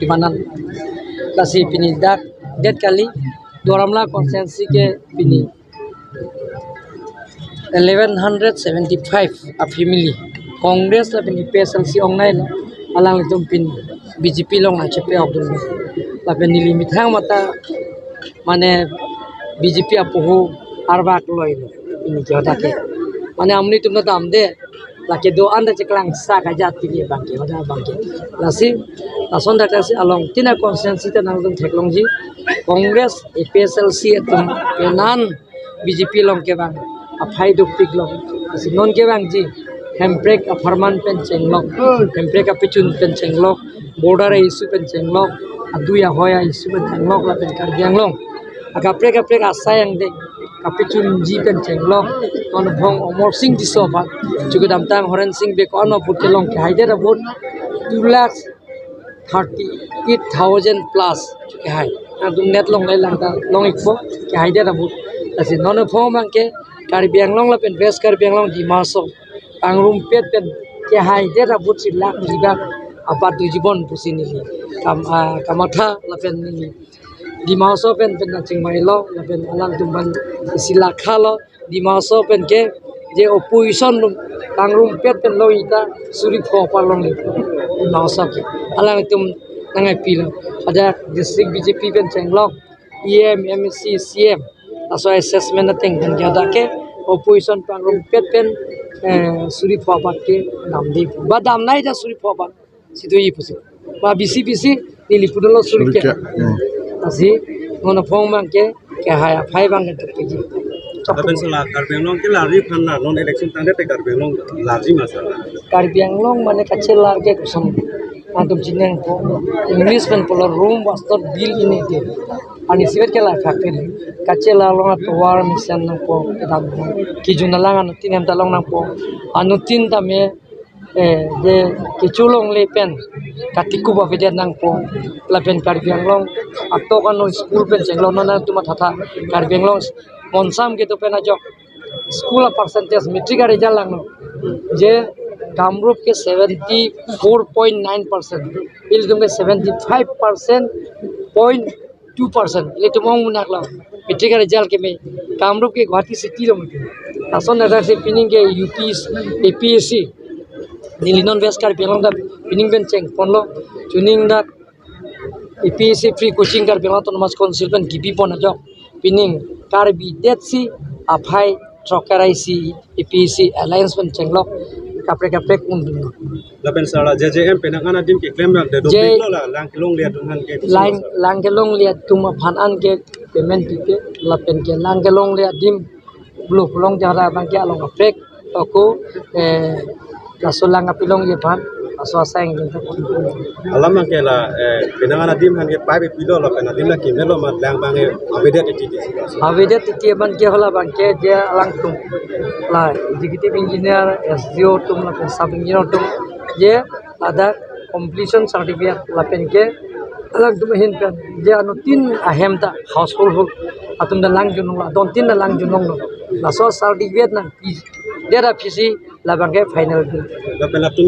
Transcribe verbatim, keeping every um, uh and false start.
Manan lasi pini dak det kali, Duar Amla constituency ke pini eleven hundred seventy five a family Congress lapen A P H L C ong nai lo, alanglitum pini B J P along nangchepe-ok dun. Lapen neli methang mata mane B J P apoho arvak loi lo pini ke hadak ke. Mane amonit atum ta damde, lake do-an ta cheklang sa kajat pini abang ke, hadak abang ke. Lasi, lason dak si along tin a constituency ta nangtum theklongji, Congress, A P H L C atum penan B J P along kevang aphai dopik lo. Lasi non kevangji, hemprek apharman pen chenglok, hemprek apechun pen chenglok, border a-issue pen chenglok, adui ahoi a-issue pen chenglok, lapen Karbi Anglong akaprek kaprek asai angdeng kapechunji pen chenglok, non phong Amarsing Tisso aphan, chukidamtang Horen Sing Bey ko-an a-vote kelong kehaidet a-vote two lakhs thirty eight thousand plus chukehai. Nangtum net longle lang ta long-ikpo, kehaidet a-vote. Lasi non phong abang ke Karbi Anglong lapen West Karbi Anglong, Dima Hasao pangrumpet pen kehaidet a-vote si lakh libak abat dujibon pusi neli kam, ah, kamatha lapen neli Dima Hasao pen pen nangchingvailo, lapen alangtum aphan isi lakha lo. Dima Hasao pen ke je opposition atum pangrumpet pen lo ita suri pho apar longle Dima Hasao ke. Alangtum nangkepilo. Hadak district B J P pen chenglok, E M, M A C, C M, laso assessment ateng pen ke hadak ke opposition pangrumpet pen, eh, suri pho abat ke damde. Ba dam nai ta suri pho abat si doji pusi. Ba bisi bisi neli pudolo suri ke. Suri ke. Hmm. Lasi non phong abang ke kehai aphai abang ke dopikji. Lapen sala Karbi Anglong ke larji aphan na, non election tangdet te Karbi Anglong larji ma sala? Karbi Anglong mane kachelar ke koson, nangtum chiningpo. English pen pulo, Rome was not built in a day. Ani isivet ke la factory. Kachelar along atovar mesen nangpo, kedam. Kejun alang anuttin hem ta long nangpo. Anuttin tame, eh, je kecho longle pen katikup avedet nangpo. Lapen Karbi Anglong atok ano school pen chenglok, non nangtum mathatha, Karbi Anglong Monsam kedo pen ajok school a-percentage, matric a-result langno, je Kamrup ke seventy four point nine percent, ilitum ke seventy five percent point two percent, ilitum ong munak lo. Matric a-result keme, Kamrup ke Guwahati city lo mungkin. Lason dak si pining ke U P, A P H C, neli non West Karbi Anglong ta pining pen chengponlo, chuning dak A P H C free coaching Karbi Anglong Autonomous Council pen kebipon ajok pining Karbi det si aphai throkkre isi A P H C alliance pen chenglok kaprek kaprek undun. Lapen sala J J M penang an adim keklem dak de Je- dopik lo la, lang kelongle atum aphan ke. Lang, lang kelongle atum aphan an ke payment pipe, lapen ke lang kelongle adim blo pulong jara abang ke along kaprek ako, eh, laso lang kapilongji aphan laso asai angdeng ta. Alam abang ke la, eh, penang an adim aphan ke pipe pilo, lapen adim la kimelo ma, lang abang ke avedet titi? Avedet titi abang ke hala abang ke je alangtum la executive engineer, S D O atum lapen sub engineer atum je ladak completion certificate lapen ke alangtum ahin pen je anuttin ahem ta household atum ta lang junong, la dontin ta lang junong lo. Laso certificate nangpidet aphi si labang ke final. Lapen atum